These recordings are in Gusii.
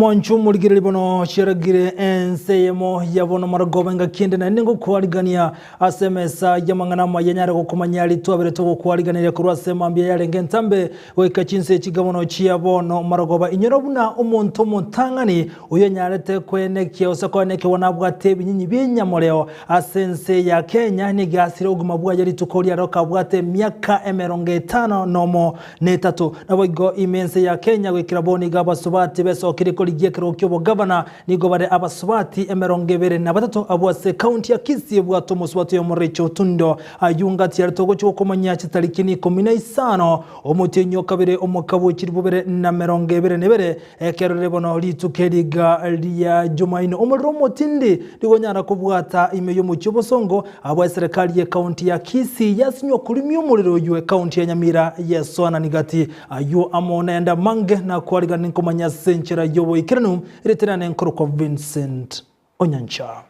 Mwancho omorigereria bono chiaragire ense eyemo ya bono marogoba engaki ende naende ngokwarigania ase emesa y'amang'ana amaya nyare gokomanya aria twabere togokwariganeria korwa ase mambia yarenge entambe goika chinse chiga bono chia bono marogoba. Inyora buna omonto omotang'ani oyonyarete koenekia gose koenekewa nabwate ebinyinyi bi'enyamoreo ase ense ya Kenya nigo asire obogima bwaye rituko riarero kabwate emiaka emerongo etano nomo netato. Naboigo ime ense ya Kenya goikera bono iga abasubati besokire korigia ekerogo ki'obogavana nigo bare abasubati emerongo ebere na batato abwo ase ekaunti ya Kisii ebwate omosubati oyomo Rachel Otundo ayio ngati yarete ogochia gokomanya chitariki ikomi na isano omotienyi o kabere omwaka bwe chilifu bibere na merongo ebere na ebere Ekero rire bono rituko eri iga ria Jumaine, omorero omotindi nigonyara kobwata ime y'omochie obosongo, abwo eserekari y'ekaunti ya Kisii yasinywa korimia omorero oyio ekaunti ya Nyamira yesoanani gati. Ayio amo nayande amange nakwarigane nkomanya ase enchera y'oboikeranu, ritirane nkorokwa Vincent Onyancha.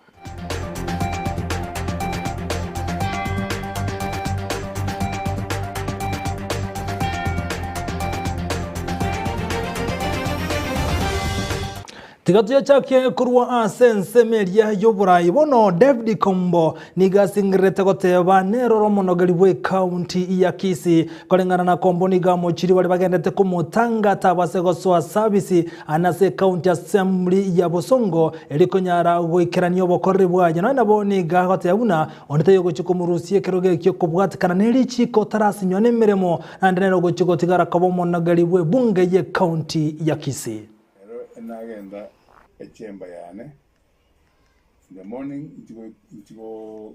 Tiga tuyachake korwa ase ensemo eria y'oborai. Bono David Kombo nigo asingererete goteba nerore omonogeri bw'ecounty ya Kisii. Koreng'ana na Kombo nigo amochirie baria bagendete komotanga tabase gosoa service ande ase ecounty assembly ya Bosongo Erio konyara goikerania obokoreri bwaye, nonya nabo nigo agoteba buna onde taiyo ogochia komorusia ekerogo ekio kobwatekana ne richiiko otarasinywa nemeremo, naende nere ogochia gotigara koba omonogeri bw'ebunge y'ecounty ya Kisii. Ero nagenda echemba yane in the morning nchigo nchigo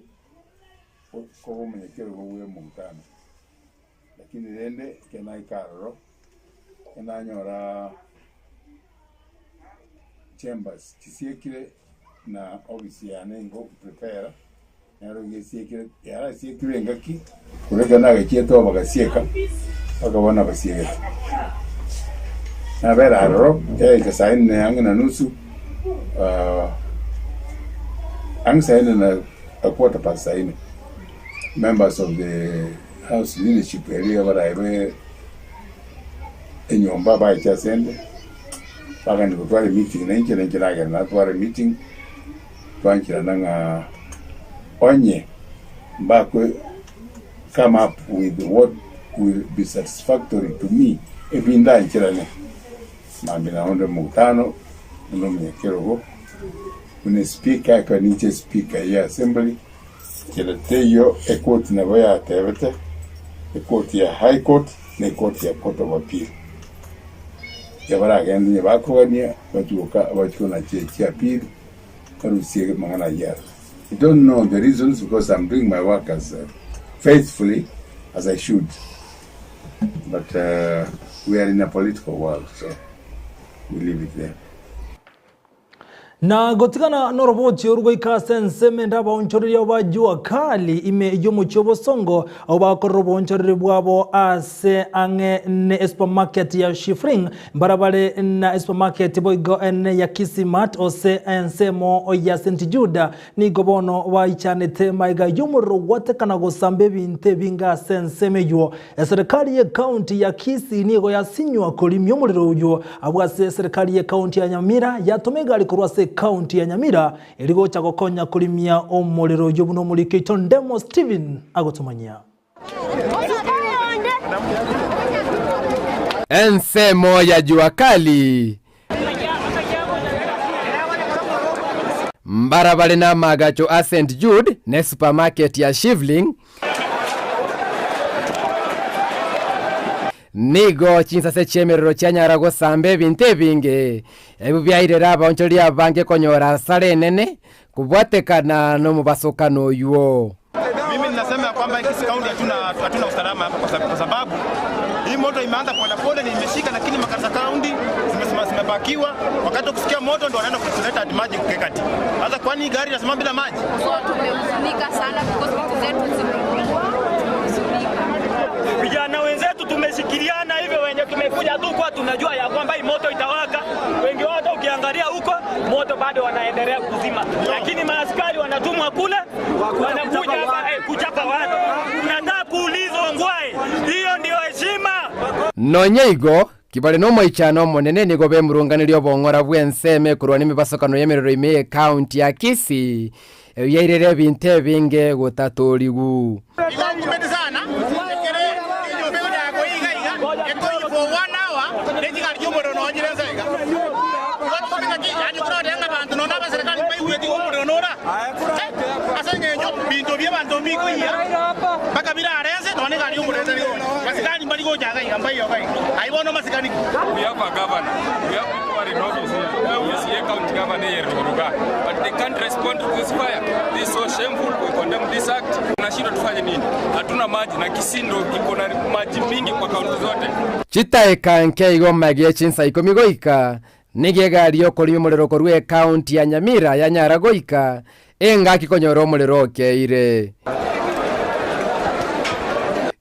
koba omonyakerogo bwe omokutano, lakini rende ekero naika aroro, nanyora chambers chisiekire na ofisi yane nigo prepare nero iga esiekire yarasiekirwe engaki korwa ekero nagachiete oo bagasieka mpaka bono nabasiegete. Nabera aroro yaika saa nne ang'e na nusu ang'e saa nne na a quarter past saa nne members of the house leadership eria barabe enyomba baeche ase 'nde, bagenda gotwara emeeting na inche, na inche nagenda natwara emeeting, twancherana ng'a onye mbakwe come up with what will be satisfactory to me, ebi ndancherane, mambia nabo onde omokutano, onde omonyakerogo, buna espeaker, ekero ninche espeaker ye assembly, Kende teiyo ekoti nabo yatebete, ekoti ya High Court na ekoti ya Court of Appeal. Ebaragende onye bakogania bachie goka bachie konacha echi appeal barusie amang'ana ayio aroro. I don't know the reasons because I'm doing my work as faithfully as I should but we are in a political world so we leave it there. Na gotigana noroboti oru goika ase ensemo ende abaonchoreria ba jua kali ime y'omochie obosongo, abwo bakorera oboonchoreria bwabo ase ang'e ne esupermarket ya Shifring, mbarabare na esupermarket boigo ene ya Kisii Mart ose ensemo ya St Jude, nigo bono baichanete magega y'omorero gwatekana gosamba ebinto ebinge ase ensemo eyio. Eserekari y'ecounty ya Kisii nigo yasinywa korimia omorero oyio abwo ase eserekari y'ecounty ya Nyamira yatoma egari korwa ase ecounty ya Nyamira eri gocha gokonya korimia omorero oyio buna omoriki oito Ndemo Stephen agotomanyia. Ensemo ya jua kali mbarabare namagacho a St Jude ne supermarket ya Shivling Nigo chinsase chi'emerero chianyara gosamba ebinto ebinge, ebio biairere abaonchoreria abange konyora asara enene kobwatekana nomobasokano oyio. Mimi ninasema ya kwamba Kisii County hatuna hatuna usalama hapa kwa sababu, kwa sababu hii moto imeanza polepole na imeshika, lakini makanisa county zimesema zimepakiwa. Wakati kusikia moto ndo wanaenda kuleta hadi maji kukekati. Sasa kwani gari inasimama bila maji? So tumehuzunika sana because vitu zetu zimeungua, tumehuzunika. Vijana wenzetu tumeshikiliana hivyo, wenye tumekuja tu kwa tunajua ya kwamba hii moto itawaka. Wengi wao hata ukiangalia huko moto bado wanaendelea kuzima, lakini maaskari wanatumwa kule, wanakuja hapa eh, kuchapa watu. Tunataka kuulizwa Ngwai, hiyo ndio heshima? Nonya igo, Kibare nomoichano omonene nigo bemurunganeria obong'ora bw'ensemo ekorwa nemebasokano y'emerero ime y'ecounty ya Kisii, eyio yairire ebinto ebinge gotatorigwu. Igo nkumeti sana, ekere enyomba egochaka koiga iga, ekoyia for one hour, ne chigari chi'omorero nonye chire nse iga. Igo tokore ng'aki, yaani okoroteba ng'a abanto nonye abaserikali mbaigweti iga omorero nore aa, eh, ase eng'encho binto bia abanto mbikoyia mpaka birare nse nonye egari y'omorero etari gocha. Basikari mbari gocha iga iga, mbaiyo iga iga. Aye bono masikani ki? We have a governor, we have people who are in office here, office ye county governor eye ruguru igaa, but they can't respond to this fire. This is so shameful, we condemn this act. Tunashindwa tufanye nini? Hatuna maji na Kisii ndo iko na maji mingi kwa kaunti zote. Chitaeka nke igo magie chinsa ikomi goika, nigo egari y'okorimia omorero korwa ecounty ya Nyamira yanyara goika, Engaki konyora omorero okeire.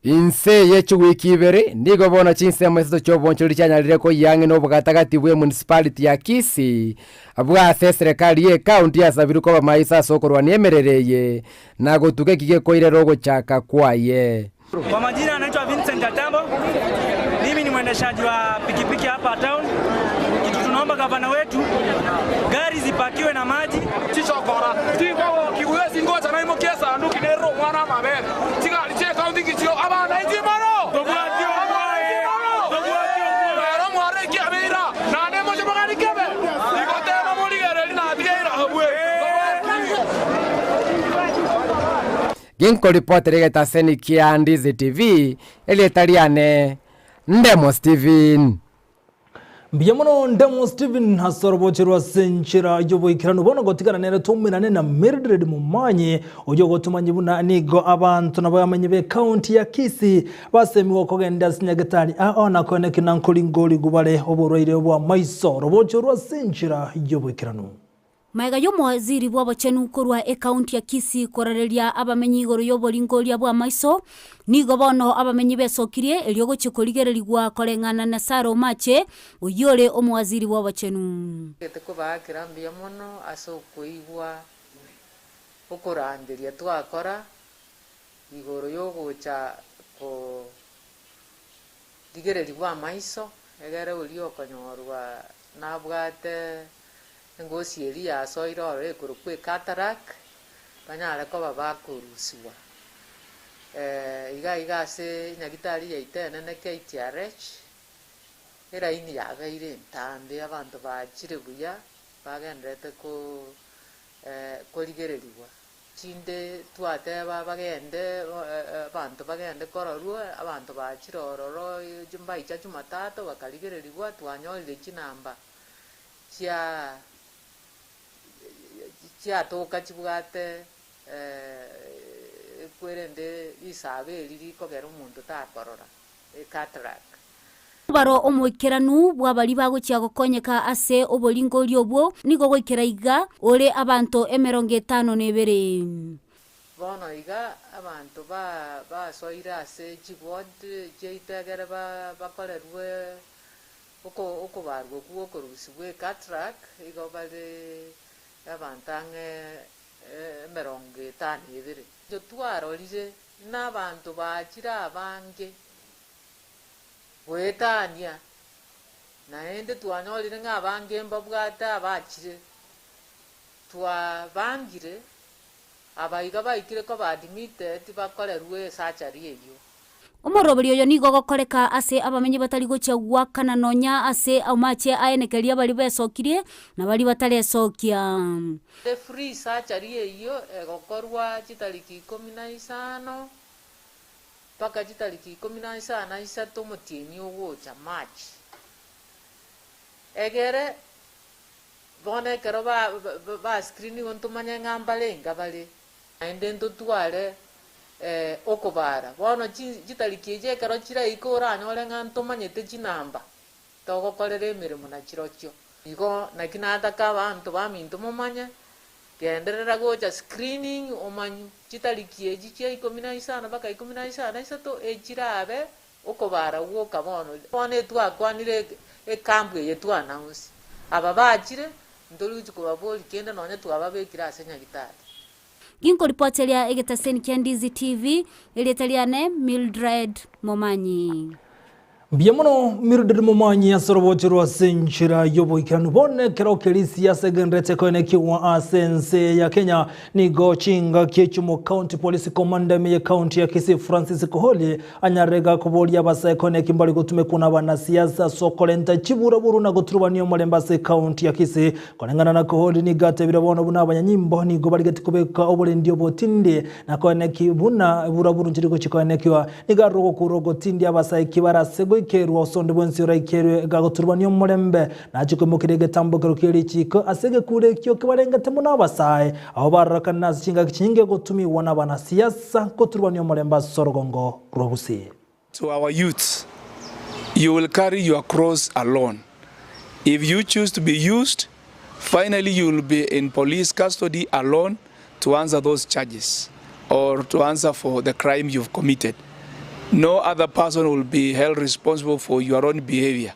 Inse ye chiwiki ibere, nigo bono chinsemo isato chi'obonchoreri chianyarire koyia ang'e nobogatagati bw'emunicipality ya Kisii, abwo ase eserekari y'ecounty yasabirwe koba maiso ase okorwania emerero eye na gotuka eki gekoirera ogochaka kwaye. Kwa majina anaitwa Vincent Atambo. Mimi ni mwendeshaji wa pikipiki hapa town. Kitu tunaomba gavana wetu, gari zipakiwe na maji. Chichokora tinkogokigwa esingocha naimokie esanduki nerire omwana amabere chigari chi'ecounty ngichio abana inche mono Tobwati omwaye tobwati omwaye rero omware ekiabeira naende moche mogani kebe igo tema morigererie natigeire abwe tobwati. Ginkoripotera egetaseni kia Ndizi TV, erieta riane Ndemo Steven. Mbuya mono Ndemo Steven ase oroboche rw'ase enchera y'oboikeranu. Bono gotigana nere toumerane na Mildred Momanyi oyio ogotomanyia buna nigo abanto nabo abamenyi b'ecounty ya Kisii basemigwe kogenda ase nyagetari ao na koeneki na nkoringorigwa bare oborwaire bw'amaiso. Oroboche rw'ase enchera y'oboikeranu. Magega y'omowaziri bw'obochenu korwa ekaunti ya Kisii korareria abamenyi igoro y'oboringoria bw'amaiso, nigo bono abamenyi besokirie erio gochia korigererigwa koreng'ana na Sarah Omache, oyio ore omowaziri bw'obochenu. Ntagete kobaakera mbuya mono ase okoigwa okorangeria twakora igoro y'ogocha korigererigwa amaiso, egere oria okonyorwa nabwate Engosi eria yasoire ororo ekorokwa ecataract, banyare koba bakorusigwa. Iga iga ase enyagitari yaito enene KTRH, eraini yabeire entambe, abanto bachire buya, bagendererete ko korigererigwa. Chinde twateba bagende abanto bagende kororwa, abanto bachire ororo mbaicha jumatatu bakarigererigwa, twanyorire chinamba. chia chiatoka chibwate ekwerende risaaba eri rikogera omonto takorora, ecataract. Omobaro omoikeranu bw'abaria bagochia gokonyeka ase oboringoria obwo nigo goikera iga ore abanto emerongo etano na ebere. Bono iga abanto basoire ase chiward chiaito egere bakorerwe Okobarwa gw'okorusigwa ecataract igo bare abanto ang'e emerongo etano ebere. Intwe twarorire n'abanto bachire abange goetania, naende twanyorire ng'a abange mbabwate abachire, twabangire abaiga baikire koba admitted bakorerwe esurgery eyio. Omoroberi oyo nigo ogokoreka ase abamenyi batari gochia goakana nonya ase amache aenekeria baria besokirie na baria bataresokia. The free surgery eyio egokorwa chitariki ikomi na isano mpaka chitariki ikomi na isano na isato omotienyi ogocha, March. Egere bono ekero ba ba screen-iwe ntomanye ng'a mbarenga bare. Naende ntotware okobara. Bono chitariki echi ekero chiraike oranyore ng'a ntomanyete chinamba togokorera emeremo na chirochio. Igo naki nataka abanto baminto momanye, genderera gocha screening omanyu chitariki echi chia ikomi na isano mpaka ikomi na isano na isato echirabe okobara gwoka bono. Bono etwakwanire ekampu eye twa announce, aba bachire ntori gochia kobaboria kende nonye twababekire ase nyagitari. Ginkoripoteria egetaseni kia Ndizi TV, erieta riane Mildred Momanyi. Mbuya mono Mildred Momanyi ase orobocho rwa ase enchera y'oboikeranu. Bono ekero keria siasa egenderete koenekigwa ase ense ya Kenya, nigo chingaki echio mo County Police Commander ime ye county ya Kisii Francis Koholi anyarire gakoboria abasae koeneki mbari gotumekwa na abanasiasa ase okorenta chiburaburu na goturubania omorembe ase ecounty ya Kisii. Koreng'ana na Koholi nigo atebire bono buna abanyanyimbo nigo barigeti kobeka oborendi obotindi na koeneki buna buraburu nchiri gochia koenekiwa. Nigo arure ogokuura ogotindia abasaeki bare ase goikerwa ase onde bwensi oraikerwe gagoturubania omorembe, na achie koimokeria egetambokero kie richiiko ase egekuuro ekio kebarengete mono abasae, abwo barorekanire ase chingaki chinyinge gotumigwa nabanasiasa goturubania omorembe ase orogongo rwa Gusii. To our youths, you will carry your cross alone. If you choose to be used, finally you will be in police custody alone to answer those charges or to answer for the crime you've committed. No other person will be held responsible for your own behavior.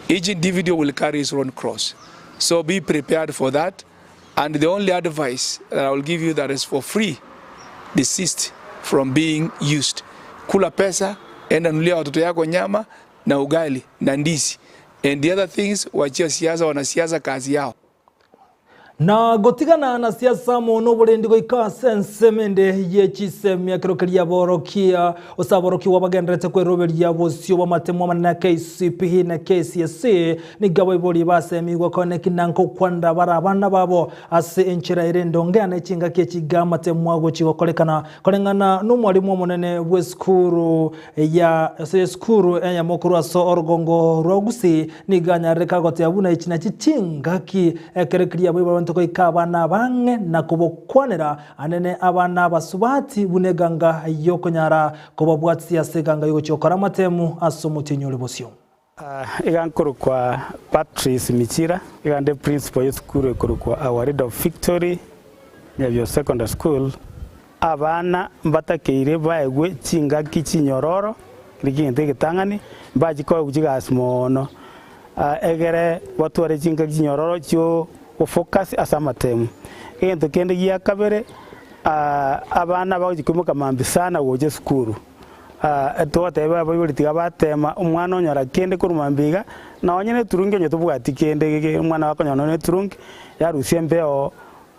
Each individual will carry his own cross. So be prepared for that. And the only advice that I will give you that is for free, desist from being used. Kula pesa, enda nunulia watoto yako nyama na ugali na ndizi and the other things, wachia siasa, wanasiasa kazi yao. Na gotigana na siasa amo noborendi goika ase ensemo ende ye chisemi ekero keria aborokia gose aborokigwa bagendererete kweroberia bosio bw'amatemo amanene a KCPE na KCSE nigo abaibori basemigwe koeneki na nkokwanera bare abana babo ase enchera ere endonge ne chingaki echi iga amatemo agochia gokorekana koreng'ana nomwarimu omonene bw'esukuru ya ase esukuru eyemo korwa ase orogongo rwa Gusii Nigo anyarire kagoteba buna echi nachi chingaki, ekero keria abaibori babanto goika abana abang'e na kobokwanera anene abana abasubati buna eganga y'okonyara kobabwatisia ase eganga y'ogochia gokora amatemu ase omotienyi ore bosio. Iga nkorokwa Patrice Michira, iga nde principal y'esukuru ekorokwa Our Lady of Victory Nyabio Secondary School. Abana mbatakeire baegwe chingaki chinyororo, kera egento egetang'ani, mbachie koegwa chigasi moono, egere batware chingaki chinyororo chi'ogofocus ase amatemu. Egento kende gia kabere, abana bagochia koimoka mambia sana gocha esukuru, togotebia abaibori tiga batema omwana onyora kende korwa mambia iga, nonye na eturungi onye tobwati kende omwana akonyora nonye na eturungi, yarusia embeo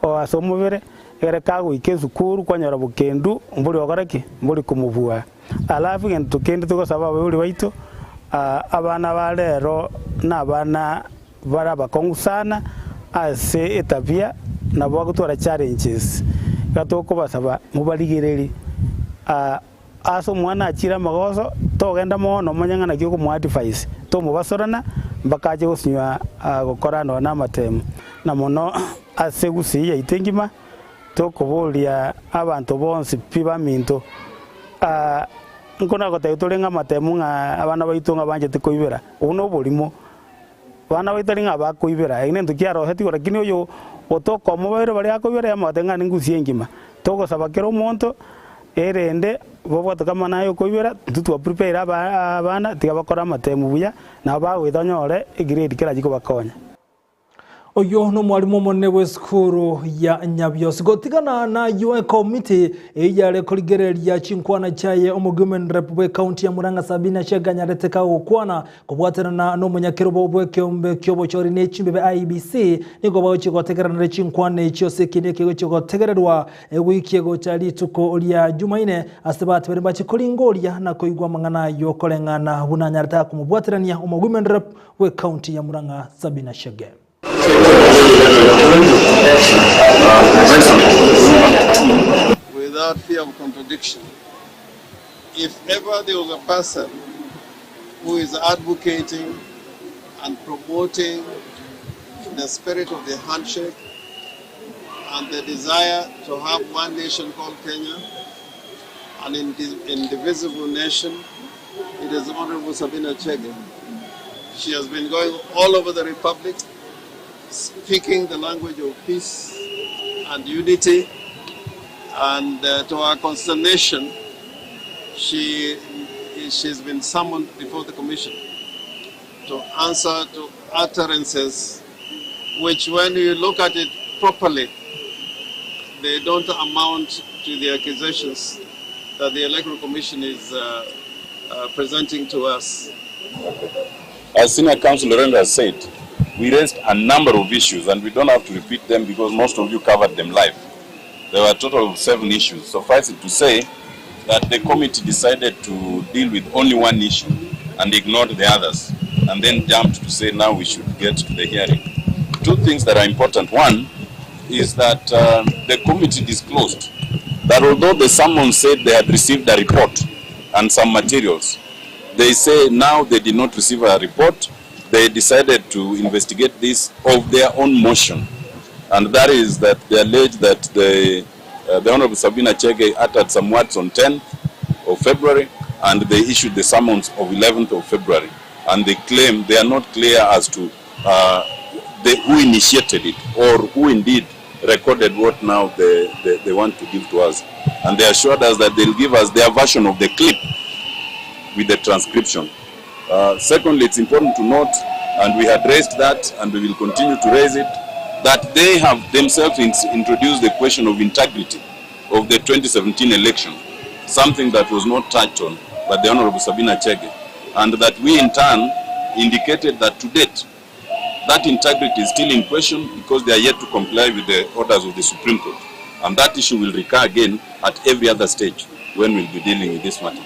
Oo ase omobere, ekero kagoika esukuru kwanyora bokendu mbori gokora ki? Mbori komobua. Alafu egento kende togosaba abaibori baito, abana ba rero na abana bare abakong'u sana ase etabia nabo bagotwara challenges. Iga tokobasaba mobarigererie Ase omwana achiire amagoso, togenda mono omanye ng'a naki okomoadvise, tomobasorana mpaka ache gosinywa gokora nonya namatemo. Na mono ase gusii yaito engima, tokoboria abanto bonsi pi baminto, nkona gotebia tore ng'a amatemo ng'a abana baito ng'a banchete koibera, obwo noborimo. Abana baito tari ng'a bakoibera, eki nento kiarosetigwe, lakini oyo otoka omobairo baria akoibera yamogotebia ng'a ningusie engima. Togosaba kera omonto, erende babwate kama naye okoibera, intwe twa prepare aba abana tiga bakore amatemu buya, nabo bagoeta onyore egrade kerachie kobakonya. Oyio nomwarimu omonene bw'esukuru ya Nyabiosi. Gotigana nayio ekomiti eyio yare korigereria chinkwana chiaye omowomen rep bw'ecounty ya Murang'a Sabina Cheganyarete kagokwana kobwatanana nomonyakerobo bw'ekeombe kiobochori ne chimbebe IEBC nigo bagochia gotegeranera chinkwana echio ase ekiina eke egochia gotegererwa ewiki egocha rituko ria Jumaine ase batebire mbache koringoria na koigwa amang'ana ayio koreng'ana buna anyarete akomobwaterania omowomen rep bw'ecounty ya Murang'a Sabina Chege. Without fear of contradiction, if ever there was a person who is advocating and promoting the spirit of the handshake and the desire to have one nation called Kenya, an indivisible nation, it is Honorable Sabina Chege. She has been going all over the Republic speaking the language of peace and unity. And to our consternation, she, she's been summoned before the commission to answer to utterances which, when you look at it properly, they don't amount to the accusations that the Electoral Commission is presenting to us. As Senior Counsel Orengo has said, we raised a number of issues and we don't have to repeat them because most of you covered them live. There were a total of seven issues. Suffice it to say that the committee decided to deal with only one issue and ignored the others and then jumped to say now we should get to the hearing. Two things that are important. One is that uh, the committee disclosed that although the summons said they had received a report and some materials, they say now they did not receive a report. They decided to investigate this of their own motion. And that is that they allege that the, uh, the Honorable Sabina Chege uttered some words on 10th of February and they issued the summons of 11th of February. And they claim they are not clear as to uh, the, who initiated it or who indeed recorded what now they, they, they want to give to us. And they assured us that they'll give us their version of the clip with the transcription. Uh, secondly, it's important to note, and we had raised that, and we will continue to raise it, that they have themselves in introduced the question of integrity of the 2017 election, something that was not touched on by the Honorable Sabina Chege, and that we in turn indicated that to date, that integrity is still in question because they are yet to comply with the orders of the Supreme Court. And that issue will recur again at every other stage when we'll be dealing with this matter.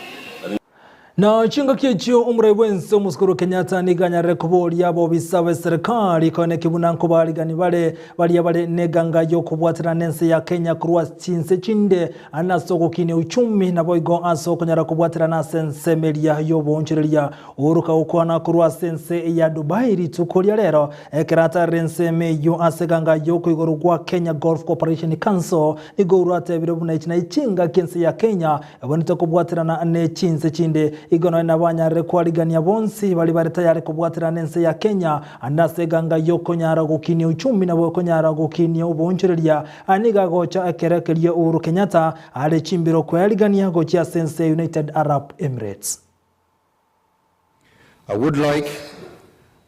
Na chingaki echio omorai bw'ense omosike Uhuru Kenyatta nigo anyarire koboria abobisa b'eserekari koeneki buna nkobarigani bare baria bare neganga y'okobwaterana n'ense ya Kenya korwa chinse chinde ande ase ogokinia uchumi naboigo ase okonyara kobwaterana ase ensemo eria y'oboonchoreria. Uhuru kagokwana korwa ase ense ya Dubai rituko ria rero ekero atarire ensemo eyio ase eganga y'okoigorwa gwa Kenya Gulf Cooperation Council nigo Uhuru atebire buna echi naye chingaki ense ya Kenya Ebwenerete kobwaterana ne chinse chinde. Igo nonya nabanyarire kwarigania bonsi baria bare tayari kobwaterana nense ya Kenya ande ase eganga y'okonyara gokinia uchumi nabo ekonyara gokinia oboonchoreria. Aya nigo agocha ekero ekeria Uhuru Kenyatta are chimbero kwearigania gochia ase ense ya United Arab Emirates. I would like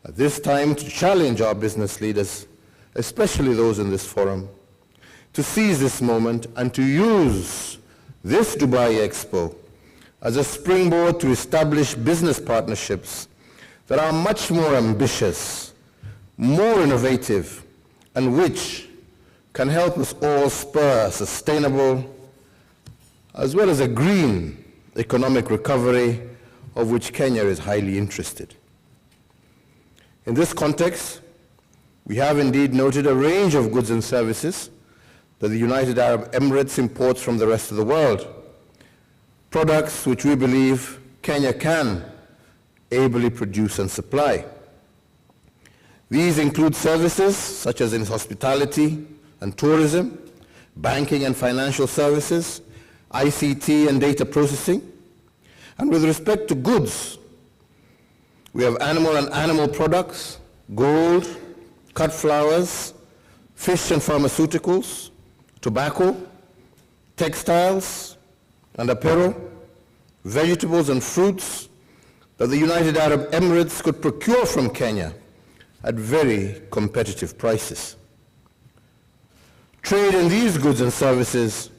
at this time to challenge our business leaders, especially those in this forum, to seize this moment and to use this Dubai Expo as a springboard to establish business partnerships that are much more ambitious, more innovative, and which can help us all spur sustainable as well as a green economic recovery of which Kenya is highly interested. In this context, we have indeed noted a range of goods and services that the United Arab Emirates imports from the rest of the world, products which we believe Kenya can ably produce and supply. These include services such as in hospitality and tourism, banking and financial services, ICT and data processing. And with respect to goods, we have animal and animal products, gold, cut flowers, fish and pharmaceuticals, tobacco, textiles and apparel, vegetables and fruits that the United Arab Emirates could procure from Kenya at very competitive prices. Trade in these goods and services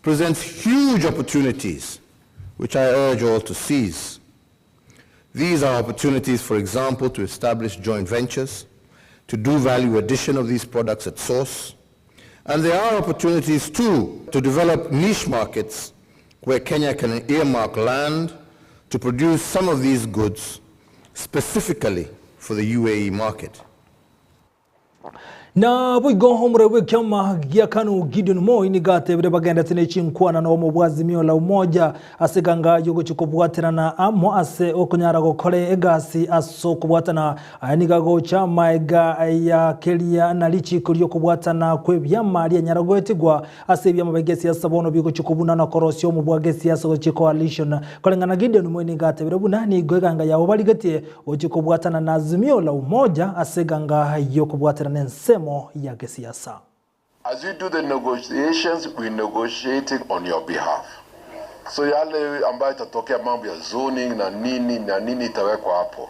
presents huge opportunities, which I urge all to seize. These are opportunities, for example, to establish joint ventures, to do value addition of these products at source, and there are opportunities too to develop niche markets where Kenya can earmark land to produce some of these goods specifically for the UAE market. Naboigo omorwoti bw'ekiama gia Kanu Gideon Moi nigo atebire bagendete ne chinkwana na obomo bwa Azimio la Umoja ase eganga y'ogochia kobwaterana amo ase okonyara gokora egasi ase okobwatana. Aya nigo agocha amaega ya keria na richiko ri'okobwatana kw'ebiama rianyara goetigwa Ase ebiama bia gesiasa bono bigochia kobuna na korosia omobua gesiasa gochia coalition. Koreng'ana Gideon Moi nigo atebire buna nigo eganga yabo barigetie gochia kobwatana na Azimio la Umoja ase eganga y'okobwaterana ensemo ya gesiasa. As you do the negotiations, we negotiating on your behalf. So yale ambayo itatokea mambo ya zoning na nini na nini itawekwa hapo.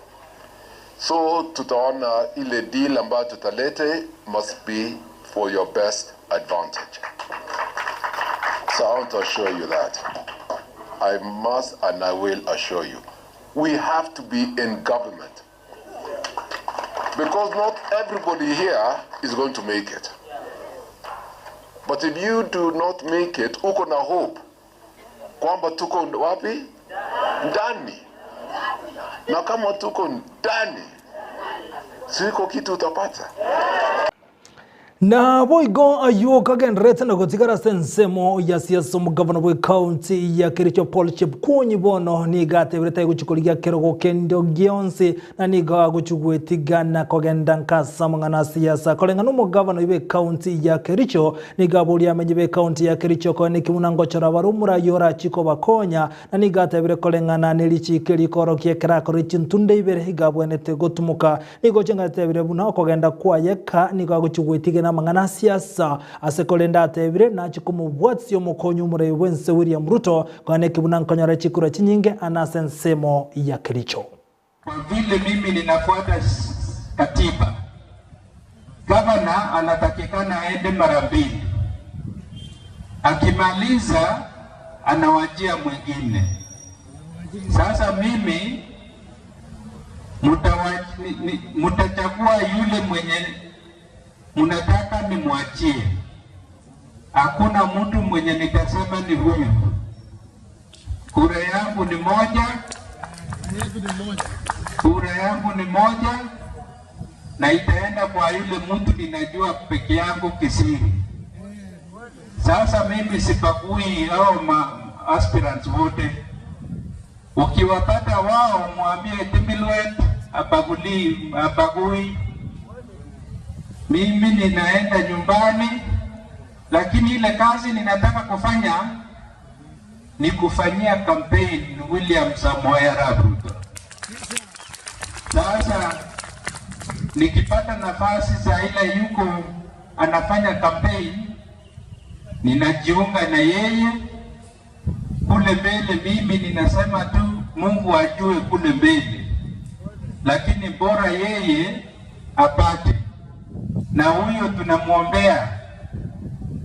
So tutaona ile deal ambayo tutalete must be for your best advantage. So I want to assure you that. I must and I will assure you. We have to be in government because not everybody here is going to make it. But if you do not make it, uko na hope kwamba tuko wapi? Ndani. Na kama tuko ndani, siko kitu utapata. Na boigo aywo kagendererete na gotigara ase ensemo ya siasa omogavana bwe county ya Kericho Paul Chepkwony bono nigo ateberete agochia korigia kerogo kende gionsi na nigo agochia gwetigana kogenda nka ase amang'ana a siasa. Koreng'ana omogavana oyio bwe county ya Kericho nigo aboria amenyi be county ya Kericho koeneki buna ngochora bare omorai orachie kobakonya na nigo atebire koreng'ana ne richiiko erikorokia ekero akorire chintunde ibere iga abwenerete gotumoka. Nigo chingatebire buna okogenda kwaye ka nigo agochia gwetigena amang'ana a siasa ase korende atebire nachie komobwatisia omokonyi omorai bw'ense William Ruto konya neki buna nkonyora chikura chinyinge ane ase ensemo ya Kericho. Kwa vile mimi ninafuata katiba, gavana anatakikana aende mara mbili, akimaliza anawajia mwingine. Sasa mimi mutachagua yule mwenye mnataka nimwachie. Hakuna mtu mwenye nitasema ni huyu. Kura yangu ni moja, kura yangu ni moja na itaenda kwa yule mtu ninajua peke yangu kisiri. Sasa mimi sibagui hao ma aspirants wote. Ukiwapata wao mwambie Timbilwet abaguli, abagui. Mimi ninaenda nyumbani, lakini ile kazi ninataka kufanya ni kufanyia campaign William Samoei Arap Ruto. Sasa nikipata nafasi za ile yuko anafanya campaign, ninajiunga na yeye kule mbele. Mimi ninasema tu Mungu ajue kule mbele, lakini bora yeye apate, na huyo tunamwombea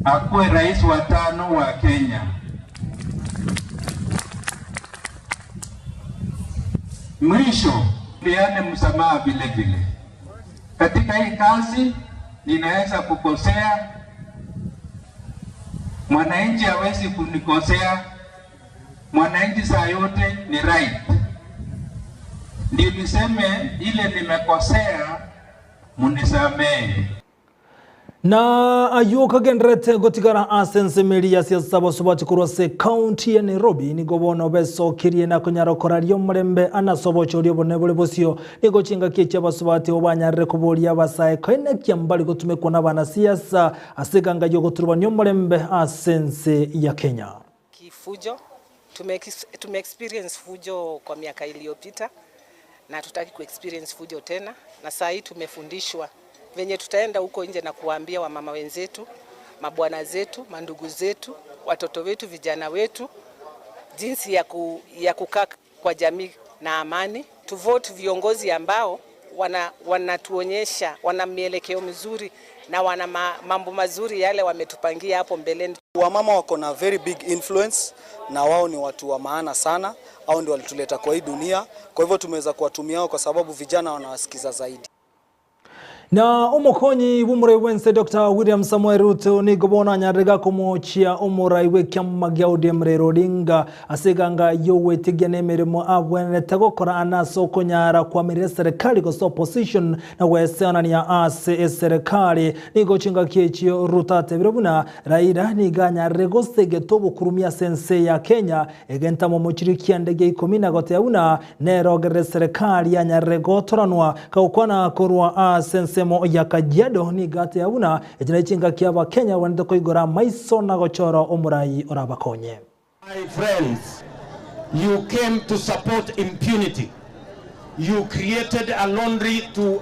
akuwe rais wa tano wa Kenya. Mwisho, peane msamaha vile vile. Katika hii kazi ninaweza kukosea, mwananchi hawezi kunikosea. Mwananchi saa yote ni right. Ndio niseme ile nimekosea, munisamehe. Na aywo kagendererete gotigara ase ensemeri ya siasa abasubati korwa ase county ya Nairobi nigo bono besokirie na konyara koraria omorembe ase ase obochori obonene bore bosio. Nigo chingaki echi abasubati abo banyarire koboria abasae koenekia mbari gotumekwa na abanasiasa ase eganga yogoturubania omorembe ase ense ya Kenya. Kifujo tume experience fujo kwa miaka iliyopita na hatutaki ku experience fujo tena, na saa hii tumefundishwa venye tutaenda huko nje na kuwaambia wamama wenzetu, mabwana zetu, mandugu zetu, watoto wetu, vijana wetu jinsi ya kukaa kwa jamii na amani. Tuvote viongozi ambao wanatuonyesha wana mielekeo mizuri na wana mambo mazuri yale wametupangia hapo mbeleni. Wamama wako na very big influence na wao ni watu wa maana sana, au ndio walituleta kwa hii dunia. Kwa hivyo tumeweza kuwatumia wao kwa sababu vijana wanawasikiza zaidi. Na omokonyi bw'omorai bwense Dr. William Samoei Ruto nigo bono anyarire gakomochia omorai bw'ekiama gia ODM Raila Odinga ase eganga y'ogwetigia na emeremo abwenerete gokora ane ase okonyara kwamerera eserekari gose opposition na gweseanania ase eserekari. Nigo chingaki echio Ruto atebire buna Raila nigo anyarire gosegeta obokurumia ase ense ya Kenya egentamo mochiri kiande gia ikomi na goteba buna nerogerere eserekari yanyarire gotoranwa kagokwana korwa ase ensemo ya Kajiado nigo ateba buna echi nachi chingaki abakenya banete koigora maiso na gochora omorai orabakonye. My friends, you came to support impunity. You created a laundry to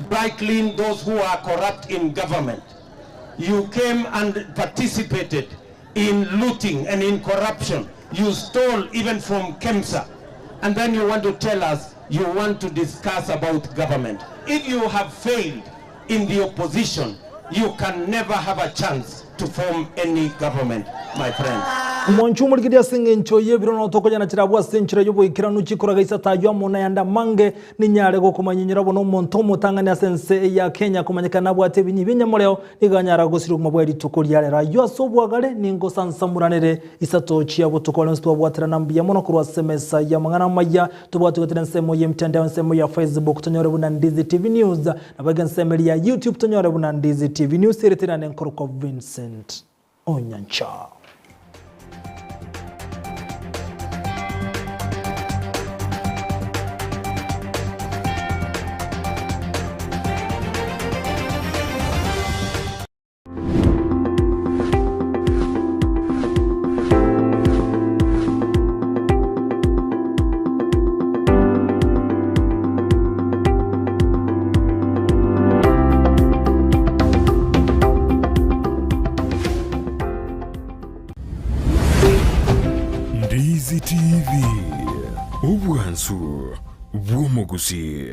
dry clean those who are corrupt in government. You came and participated in looting and in corruption. You stole even from KEMSA. And then you want to tell us you want to discuss about government. If you have failed in the opposition, you can never have a chance to form any government, my friends. Omonche omorigereria ase engencho y'ebiro nao tokonyana chirabwo ase enchera y'oboikeranu chikoraga isato ayio amo nayande amange, ninyare gokomanyinyora buna omonto omotang'ani ase ense ya Kenya komanyekana nabwate ebinyi bi'enyamoreo, nigo anyara gosiria obogima bwaye rituko ria rero. Ayio ase obwagare ningosansamoranere isato chia botuko. Bare onsi twabwaterana mbuya mono korwa ase emesa y'amang'ana amaya, tobwate gotera ensemo y'emitandao, ensemo ya Facebook tonyore buna Ndizi TV News, naboigo ensemo eria ya YouTube tonyore buna Ndizi TV News, ereterane nkorokwa Vincent Onyancha. Ndizi TV, obwansu bw'omogusii.